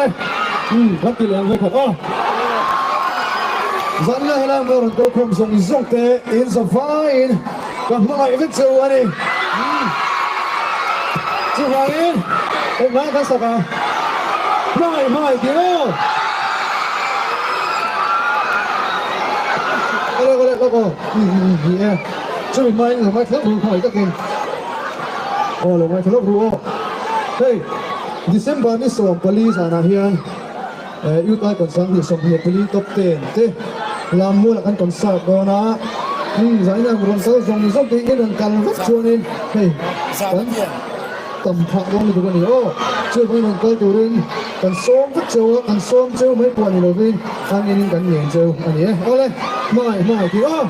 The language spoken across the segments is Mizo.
Awle, umm kan ti leh ang vek khat aw. Zanlai helai hmel rawn kal khawm zawng zawng te in za vaiin ka hmangaih vek che u a ni. Umm chuvangin engmah kan sak a, hmangaih hmangaih tih aw. Awle awle lawk aw, umm umm ni e, chumi hmain lo ngaithla ru hmangaih takin. Aw lo ngaithla lawk ru aw. Hei December ni 14 zanah hian Youth Icon 2024 Top 10 te Lammualah kan concert dawn a. Umm zanin ang rawn kal zawng zawng te in rawn kal vek chuanin hei kan tam phah dawn lutuk a ni aw. Chuvangin rawn kal turin kan sawm vek cheu a, kan sawm cheu mai pawh ni lovin angin kan ngen cheu a ni e. Awle hmangaih hmangaih tih aw.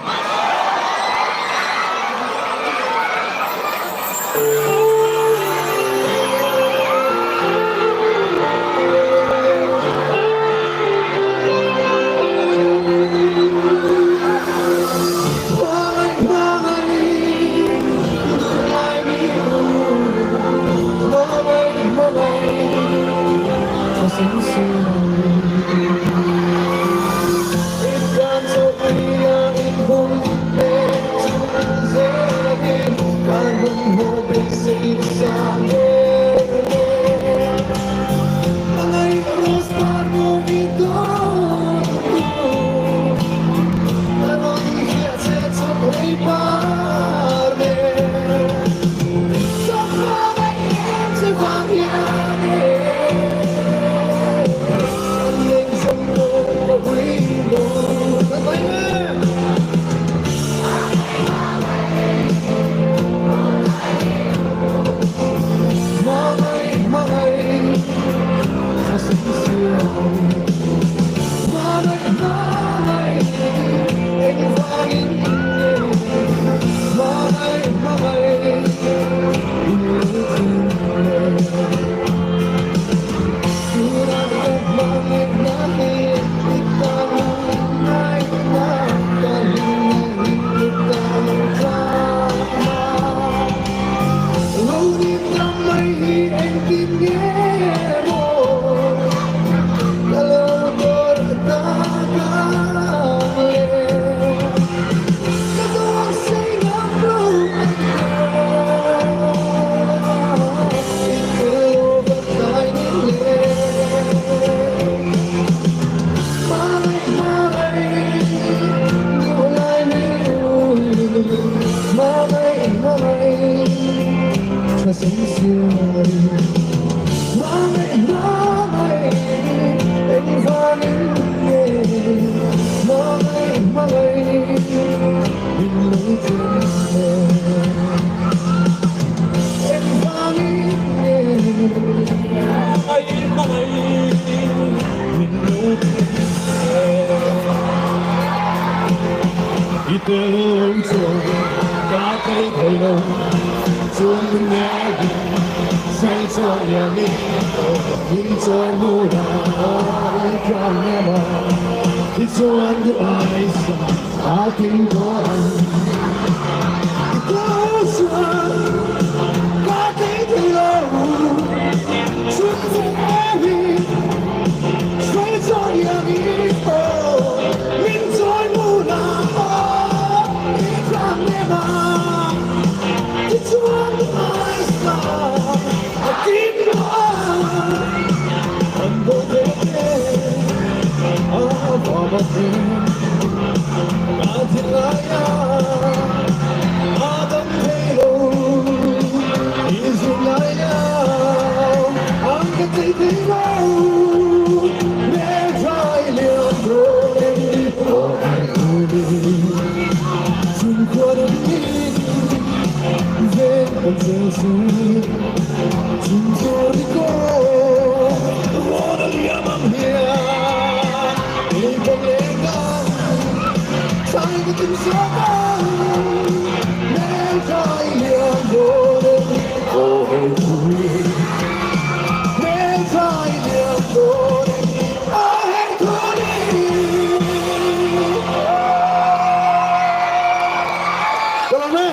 Ka lawm e,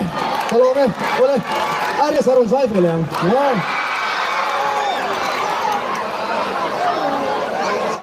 ka lawm e, awle, Arias a rawn zai ve leh ang.